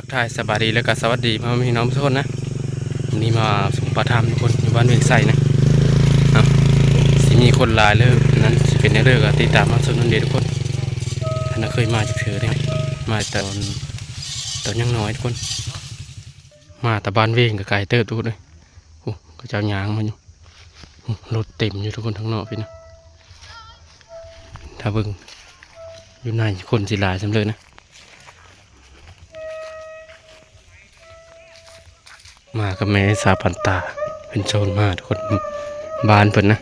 ທັກທາຍສະບາຍດີ ແລ້ວກໍສະຫວັດດີພໍ່ແມ່ພີ່ນ້ອງທຸກຄົນນະ. ມື້ນີ້ມາສົມປະທຳທຸກຄົນ ຢູ່ບ້ານວຽງໄຊນະ. ເອົາ ຊິມີຄົນຫຼາຍເລີຍນັ້ນ ຊິເປັນແນວໃດກໍຕິດຕາມມາຊົມນຳເດີທຸກຄົນ. ທ່ານນະເຄີຍມາຈັກເທື່ອເດ້ ມາແຕ່ຕອນ ຕອນຍັງນ້ອຍທຸກຄົນ. ມາແຕ່ບ້ານວຽງກໍໄກເຕີບທຸກຄົນເອີຍ. ໂອ້ ເຂົາເຈົ້າຍ່າງມາຢູ່. ໂອ້ ລົດເຕັມຢູ່ທຸກຄົນ ທາງນອກພີ້ນະ. ຖ້າເບິ່ງຢູ່ໃນ ຄົນຊິຫຼາຍສ່ຳເລີຍນະ. ມາກັບແມ່ສາວປັນຕາ ເພິ່ນໂຊນມາທຸກຄົນ ບ້ານເພິ່ນນະ.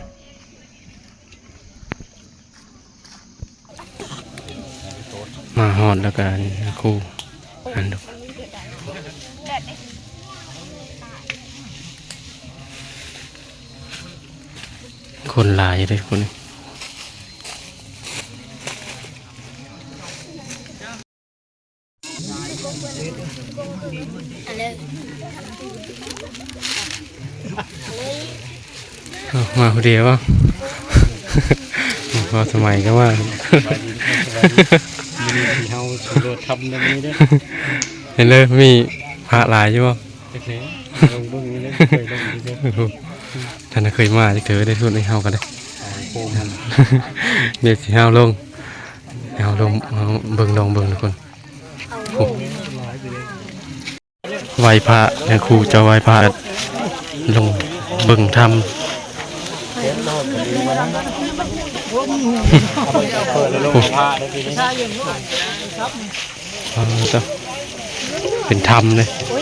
ມາຮອດແລ້ວກໍ ອັນນີ້ ຄູ ອັນ ຄົນຫຼາຍເດ້ຄົນນີ້. ເອົາ ມາຜູ້ດຽວບໍ່? ພໍສະໄໝກໍມາ. ມື້ນີ້ເຮົາສຳຫຼວດຖ້ຳໃນມື້ນີ້ເດີ. ເຫັນເລີຍ ມີພະຫຼາຍຢູ່ບໍ່? ຈັກແນ່ ລອງເບິ່ງເລີຍ ເຄີຍລົງຢູ່ເດີ. ໂອ້ໂຫ ທ່ານນະເຄີຍມາຈັກເທື່ອເດ້ ຊຸດນີ້ເຮົາກໍໄດ້. ເອົາໂຄມຫັ້ນ ດຽວຊິເຮົາລົງ ເຮົາລົງ ເຮົາເບິ່ງ ລອງເບິ່ງທຸກຄົນ. ໂອ້ ໄຫວ້ພະ ແມ່ຄູເຈົ້າໄຫວ້ພະ ລົງເບິ່ງຖ້ຳ. ໂອ້ ເອີ ເປັນຖ້ຳເລີຍ. ໂອ້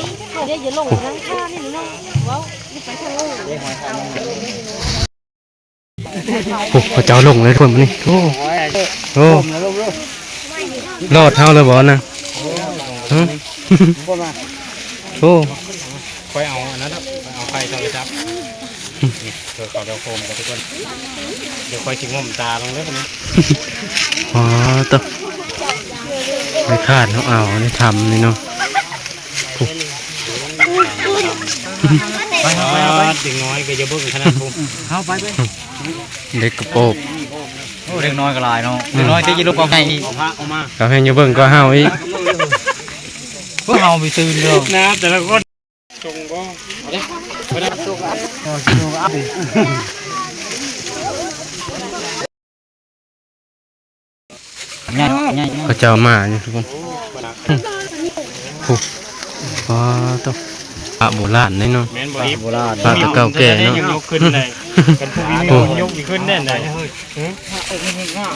ໂອ້ ເຂົາເຈົ້າລົງເລີຍທຸກຄົນ ບາດນີ້. ໂອ້ ໂອ້ ລອດເຮົາເລີຍບໍ່ນະ? ຮະ ໂອ້ ຂ້ອຍເອົາອັນນັ້ນ ຂ້ອຍເອົາໄຟເຂົ້າໄປຈັບ. ນີ້ ເຂົາເຈົ້າໂຄມກັນທຸກຄົນ. ດຽວຂ້ອຍຊິງົມຕາລົງເດີບາດນີ້. ອໍ ໂຕ ໄປຄາດເຮົາເອົາໃນຖ້ຳນີ້ເນາະ. ໄປ ໄປ ໄປ ເດັກນ້ອຍກໍຢ່າເບິ່ງຂະໜາດພຸ້ນ. ເຮົາໄປ ໄປ ເດັກກະໂປກ. ໂອ້ ເດັກນ້ອຍກໍຫຼາຍເນາະ. ອືມ ເດັກນ້ອຍຕິຢູ່ລົມກໍໃຫຍ່ອີກ. ເອົາພະອອກມາ ເຂົາແຮ່ງຢ່າເບິ່ງກວ່າເຮົາອີກ. ພວກເຮົາໄປຕື່ນເດີ ນະ ແຕ່ລະຄົນ. ສົ່ງບໍ່? ເອົາເດ້ ເອົາເດ້. ເອີ ສົ່ງເອົາ. ໃຫຍ່ ໃຫຍ່ ເຂົາເຈົ້າມາຢູ່ທຸກຄົນ. ໂອ້ ວ້າວ ໂຕ ພະໂບລານເດ້ເນາະ. ແມ່ນບໍ່ອີກ ໂບລານ ພະແຕ່ເກົ່າແກ່ເນາະ ຍັງຍົກຂຶ້ນໄດ້. ຄັນຜູ້ມີເມຍ ໂອ້ ຍົກຂຶ້ນແນ່ນໃດ.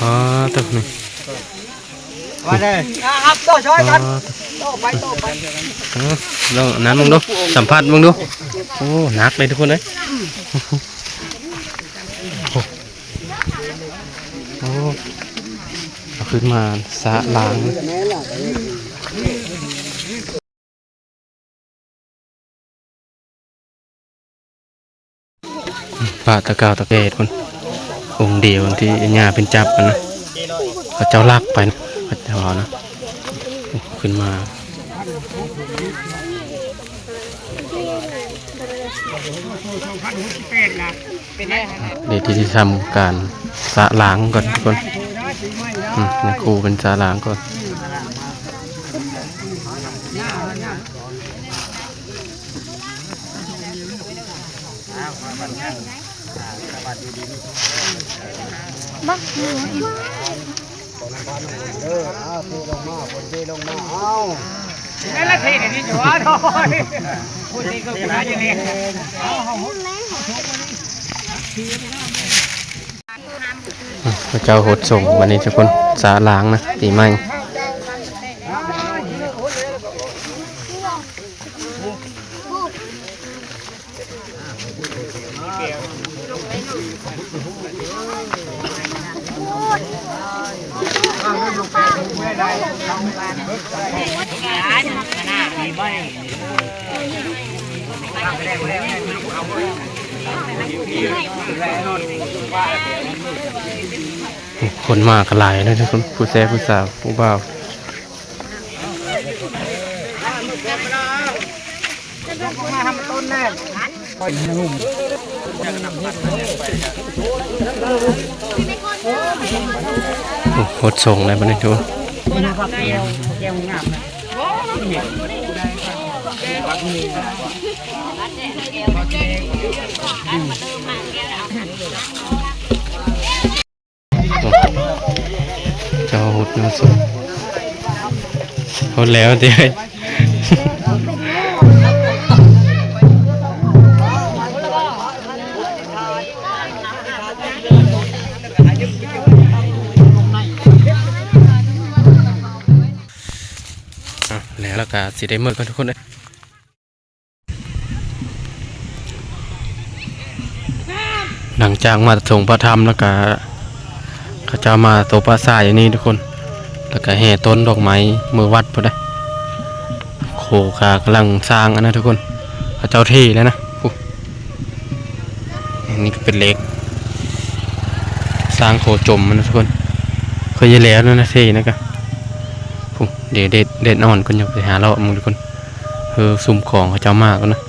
ອໍ ໂຕ ນີ້ ມາເດີ ອ່າ ຮັບໂຕຊ່ອຍກັນ. ອໍ ໂຕໄປ ໂຕໄປ. ເອີ ລອງອັນນັ້ນເບິ່ງດູ ສຳຜັດເບິ່ງດູ. ໂອ້ ໜັກເດ້ທຸກຄົນເອີຍ. ໂອ້ ໂອ້ ເອົາຂຶ້ນມາສະລ້າງ. ພະຕະເກົ່າຕະແກ່ພຸ້ນ ອົງດຽວທີ່ຍ່າເພິ່ນຈັບຫັ້ນນະ ເຂົາເຈົ້າລັກໄປນະ ເຂົາເຈົ້າເອົານະ ຂຶ້ນມາ. ເດ ທີ່ທຳການສະລ້າງກ່ອນທຸກຄົນ. ອືມ ຍາຄູເພິ່ນສະລ້າງກ່ອນ. ເຂົາເຈົ້າຫົດສົງ ບາດນີ້ທຸກຄົນ ສະລ້າງນະ ປີໃໝ່. ຄົນມາກໍຫຼາຍເນາະທຸກຄົນ ຜູ້ແຊຜູ້ສາວຜູ້ບ່າວ. ໂອ້ ຫົດສົງແລ້ວບັດນີ້ທຸກຄົນ. ເຈົ້າຫົດມາສຸດ ຫົດແລ້ວຕິ. ອ່ະ ແລ້ວ ແລ້ວກະຊິໄດ້ເມືອກ່ອນທຸກຄົນເອີຍ. ຫຼັງຈາກມາສົງພະທຳແລ້ວກະ ເຂົາເຈົ້າມາໂຕະປາສາດຢູ່ນີ້ທຸກຄົນ ແລ້ວກະແຫ່ຕົ້ນດອກໄມ້ເມືອວັດພຸ້ນເດ້. ໂຄກະກຳລັງສ້າງອັນນັ້ນທຸກຄົນ ເຂົາເຈົ້າເທແລ້ວນະ. ໂອ້ ອັນນີ້ກະເປັນເຫຼັກ ສ້າງໂຄຈົ່ມມັນນະທຸກຄົນ ເຄີຍແລ້ວນະ ເທນັ້ນກະ. ໂອ້ ດຽວແດດ ແດດອ່ອນກ່ອນ ຍັງໄປຫາເລາະເບິ່ງທຸກຄົນ. ເອີ ຊຸມຂອງເຂົາເຈົ້າມາກ່ອນນະ.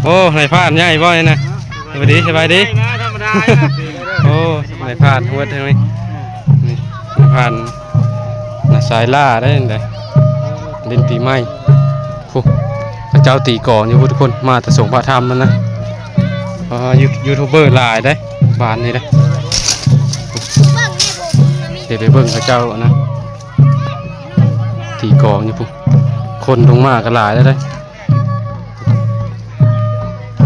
ໂອ້ ນາຍພານໃຫຍ່ບໍ່ນີ້ນະ? ສະບາຍດີ ສະບາຍດີ. ໂອ້ ນາຍພານຮວດທາງນີ້ ນີ້ນາຍພານນາຊາຍລ່າໄດ້ນີ້ ຫຼິ້ນປີໃໝ່. ໂອ້ ເຂົາເຈົ້າຕີກອງຢູ່ພຸ້ນທຸກຄົນ ມາແຕ່ສົງພະທຳນັ້ນນະ. ອ່າ ຢູ ຢູທູບເບີຫຼາຍເດ້ບ້ານນີ້ເດ້. ດຽວໄປເບິ່ງເຂົາເຈົ້ານະ ຕີກອງຢູ່ພຸ້ນ ຄົນລົງມາກໍຫຼາຍແລ້ວເດ້.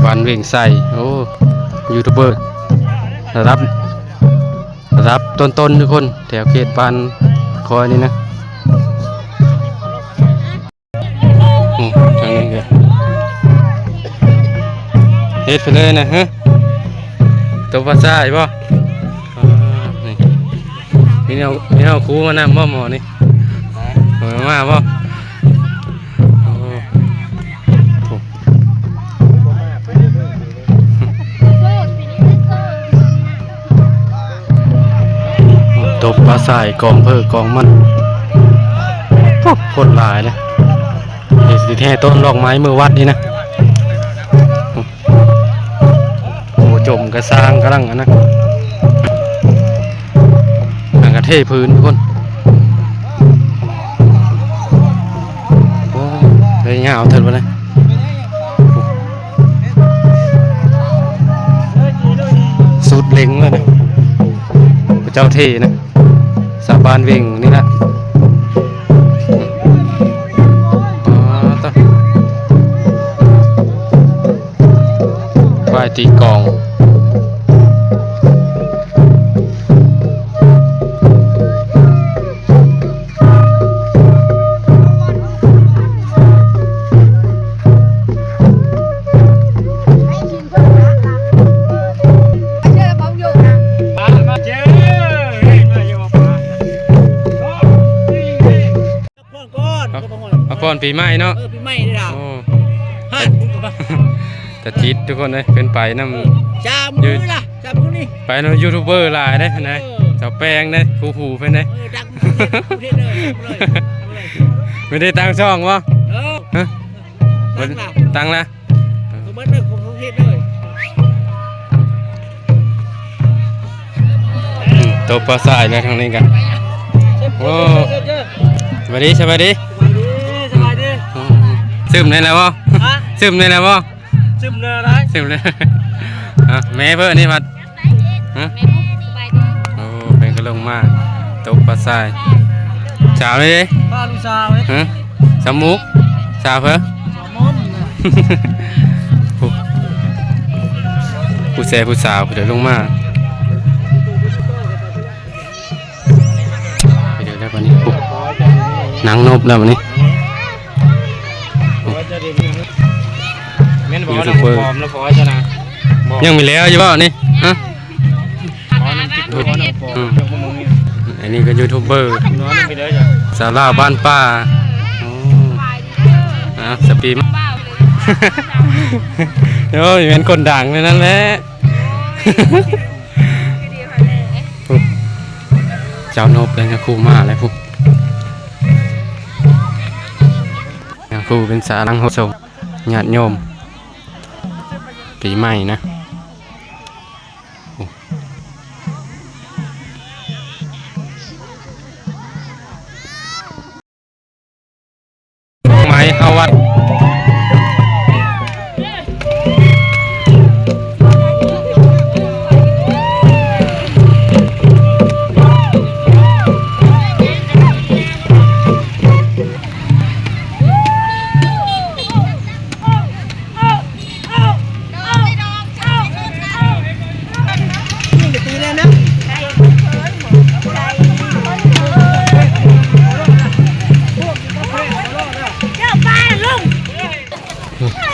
ບ້ານເວງໄຊ ໂອ້ ຢູທູບເບີລະດັບ ລະດັບຕົ້ນໆ ທຸກຄົນ ແຖວເຂດບ້ານຂ້ອຍນີ້ນະ. ໂອ້ ທາງນີ້ກໍເຮັດໄປເລີຍນະ. ຮະ ຕົກປາຊາອີກບໍ່? ອ່າ ນີ້ ມີແນວ ມີແນວຄູມານຳບໍ່ໝໍນີ້? ເອີ ມາບໍ່? ໂອ້ ໂອ້ ຕົກປາຊາຍກອງເພີກອງມັນ ໂອ້ ຄົນຫຼາຍເດ້. ເດ ຊິແຫ່ຕົ້ນດອກໄມ້ເມືອວັດນີ້ນະ. ໂອ້ ໂຄຈົ່ມກະສ້າງກຳລັງອັນນັ້ນ ຫາກະເທພື້ນພຸ້ນ. ໂອ້ ໄດ້ຍາວເຖິງພຸ້ນນະ ສຸດເລັງເລີຍນະ ເຂົາເຈົ້າເທນະ. ຊາວບ້ານເວງນີ້ລະ. ອໍ ຕະ ຝ່າຍຕີກອງ. ພັກຜ່ອນປີໃໝ່ເນາະ ເອີ ປີໃໝ່ນີ້ລະ. ໂອ້ ຮະ ກະຈິດທຸກຄົນເອີຍ ເພິ່ນໄປນຳ ເອີ ຊາມມື້ລະ ຊາມມື້ນີ້ ໄປນຳຢູທູບເບີຫຼາຍເດ້ນະ. ເອີ ສາວແປ້ງເດ້ ຄູ່ຫູເພິ່ນເດ້ ເອີ ດັງທົ່ວປະເທດເລີຍ ບໍ່ໄດ້ຕັ້ງຊ່ອງບໍ່? ເອີ ຮະ ຕັ້ງລະ ຕັ້ງລະ. ອືມ ຕົກປາຊາຍແລ້ວທາງນີ້ກະ. ໂອ້ ສະບາຍດີ ສະບາຍດີ ສະບາຍດີ ສະບາຍດີ. ອືມ ຊຶມແດ່ແລ້ວບໍ່? ຮະ ຊຶມແດ່ແລ້ວບໍ່? ຊຶມແດ່ໄດ໋ ຊຶມແດ່. ຮະ ແມ່ເພິ່ນນີ້ພັດ ຮະ ໂອ້ ເພິ່ນກະລົງມາຕົກປາຊາຍ. ສາວນີ້ເດ້ ພາລູກສາວເດ້ ຮະ ສາວມຸກ ສາວເພິ່ນ ສາວມົນນະ. ຜູ້ ຜູ້ແຊຜູ້ສາວເພິ່ນລົງມາ ໄປເດີແລ້ວບັດນີ້. ໂອ້ ນາງນົບແລ້ວບັດນີ້. ແມ່ນບໍ່ ຢູທູບເບີ ນາງປອມແລ້ວພໍຊະນະ ຍັງມີແລ້ວຢູ່ບໍ່ນີ້? ຮະ ອໍ ນາງປິດ ອືມ ອັນນີ້ກະຢູທູບເບີ ສາວລາວບ້ານປ່າ. ໂອ້ ອ່າ ສະປີມ ໂອ້ຍ ແມ່ນຄົນດັງແນວນັ້ນແຫຼະ. ເຈົ້ານົບແລ້ວ ຍາຄູມາແລ້ວພຸ້ນ ຍາຄູເປັນສາຫຼັງຫົດສົງຍາດໂຍມ ປີໃໝ່ນະ. ດອກໄມ້ເຮົ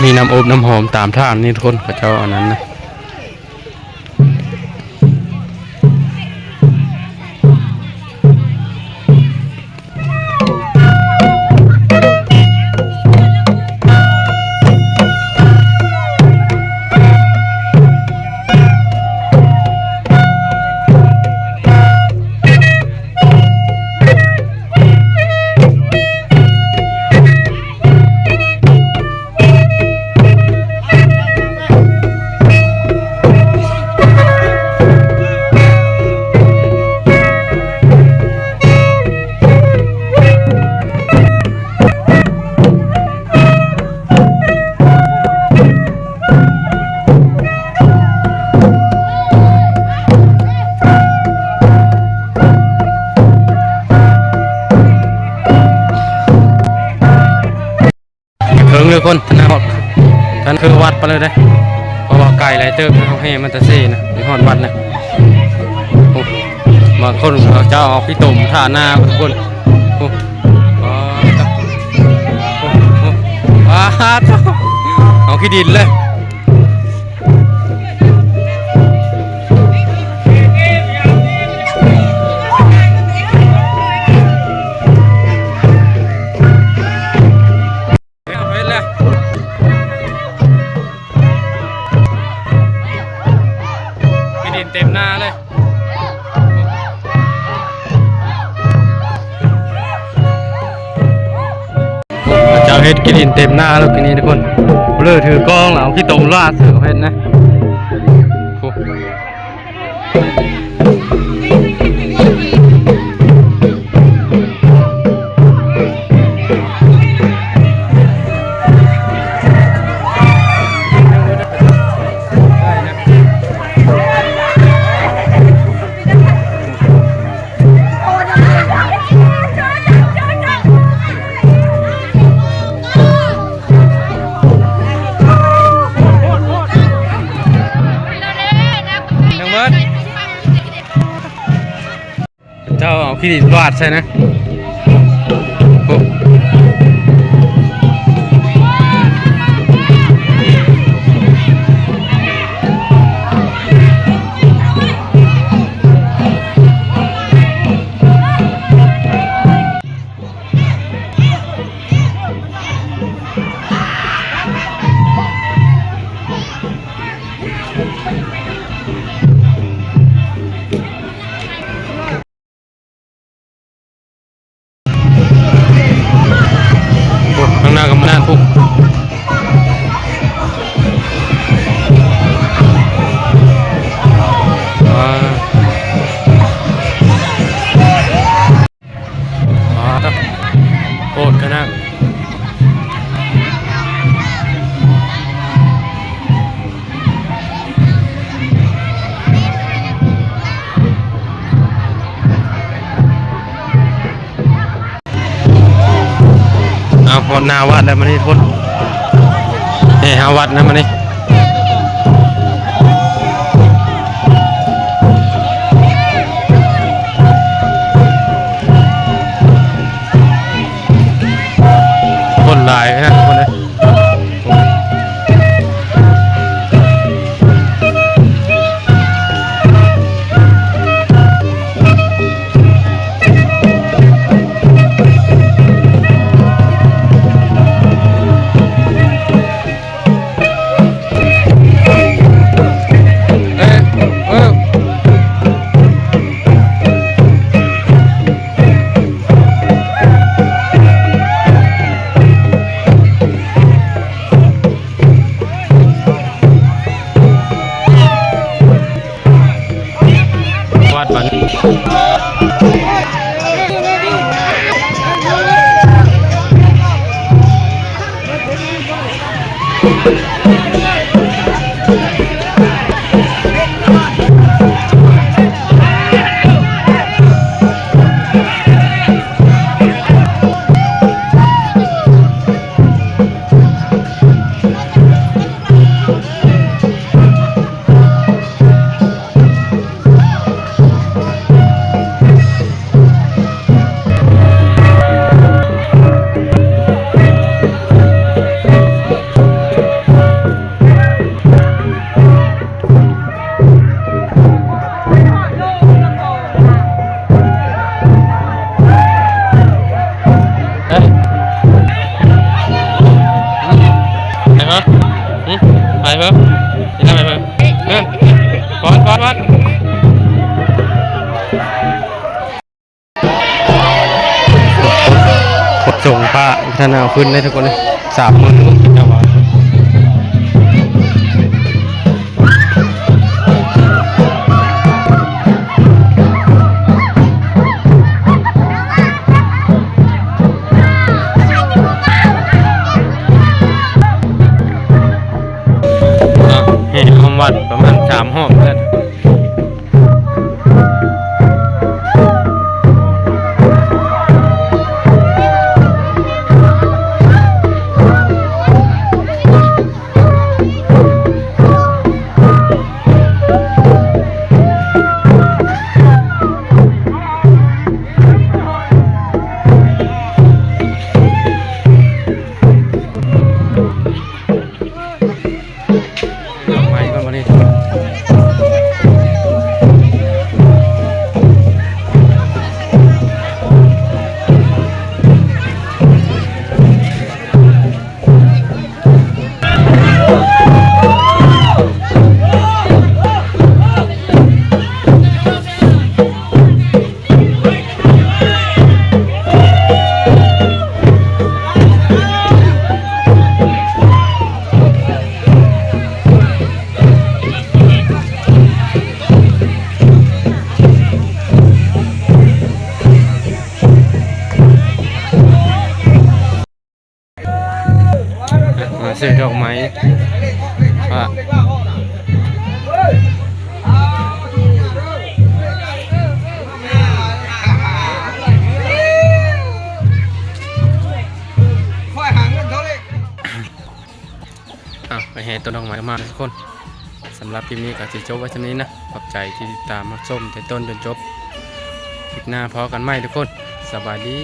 ມີນ້ຳອົບນ້ຳຫອມຕາມທາງນີ້ທຸກຄົນ ເຂົາເຈົ້າອັນນັ້ນນະ. ເຖິງເລີຍຄົນ ທະນາອອກ ທະນາຄືວັດໄປເລີຍເດ້ ເພາະວ່າໄກຫຼາຍເຕີບ ເຮົາແຫ່ມາແຕ່ເຊນະ ໄປຮອດວັດນະ. ໂອ້ ບາງຄົນເຂົາເຈົ້າເອົາຂີ້ຕົມທາໜ້າທຸກຄົນ. ໂອ້ ປາດໂທ້ ປາດໂທ້ ເອົາຂີ້ດິນເລີຍ. ເຮັດແລ້ວ ຂີ້ດິນເຕັມໜ້າເລີຍ. ເຈົ້າເຮັດຂີ້ດິນເຕັມໜ້າແລ້ວ ທີນີ້ທຸກຄົນ ເລີຖືກ້ອງແລ້ວ ເອົາຂີ້ຕົມລາດໃສ່ເຂົາເຮັດນະ. ໂອ້ ເຈົ້າເອົາຂີ້ດິນກວາດໃສ່ນະ. ໂອ້ ໂອ້ ຂ້າງໜ້າກຳນັນພຸ້ນ. ປາດໂທ້ ໂພດຂະໜາດ. ເອົາ ຮອດໜ້າວັດແລ້ວ ມານີ້ພຸ້ນ ແຫ່ຫາວັດນະ ມານີ້. ຄົນຫຼາຍຂະໜາດ ທຸກຄົນເອີຍ. ເຮັດແນວໃດເບິ່ງ ເອີ ຟ້ອນ ຟ້ອນ ຟ້ອນ. ຂົນສົ່ງພະ ທ່ານເອົາຂຶ້ນໄດ້ທຸກຄົນເລີຍ ສາມໝື່ນເຈົ້າວ່າ. ເນາະ ແຫ່ຮອບວັດປະມານສາມຮອບແລ້ວ. ດອກໄມ້ກ່ອນບັດນີ້. ມາຊື້ດອກໄມ້ ວ່າ ອ້າວ ໄປແຫ່ຕົ້ນດອກໄມ້ມາທຸກຄົນ. ສຳລັບຄລິບນີ້ກໍຊິຈົບໄວ້ສ່ຳນີ້ນະ. ຂອບໃຈທີ່ຕິດຕາມຮັບຊົມແຕ່ຕົ້ນຈົນຈົບ. ຄລິບໜ້າພໍ້ກັນໃໝ່ທຸກຄົນ. ສະບາຍດີ.